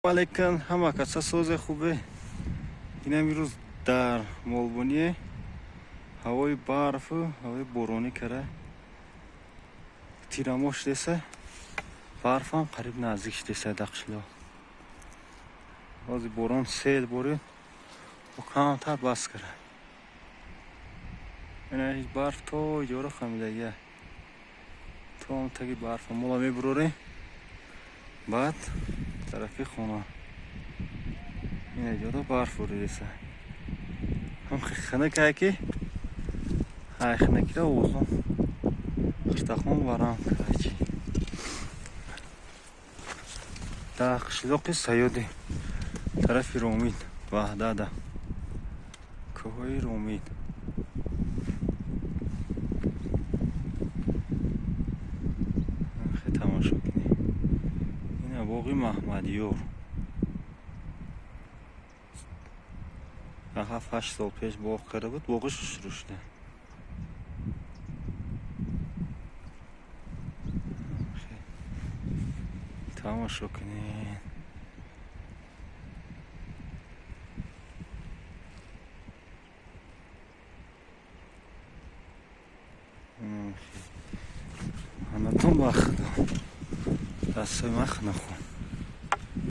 Алейкум, ҳама каса созе, хубе? Инам имрӯз дар Молбоние, ҳавои барфу ҳавои боронӣ кара, тирамоҳ шудеса, барфам қариб наздик шудеса дар қишлоқ. Ҳозир борон сел борид, камтар бас кара. Ина барф то иҷора хамидагия, то он таги барфа. Мола мебурорем, баъд тарафи хона. Ина иҷода барф боридеса, ҳам хунукае, ки ҳай хунукира овозон хиртахон варам карачи. Дар қишлоқи Саёди, тарафи Ромид, Ваҳдада, кӯҳҳои Ромид. Тамошо кунед, ина боғи Маҳмадиёр. 7-8 сол пеш боғ карда буд, боғиш шурӯъ шуда. Тамошо кунед. Анатон ба худо, дастҳои ман хунук.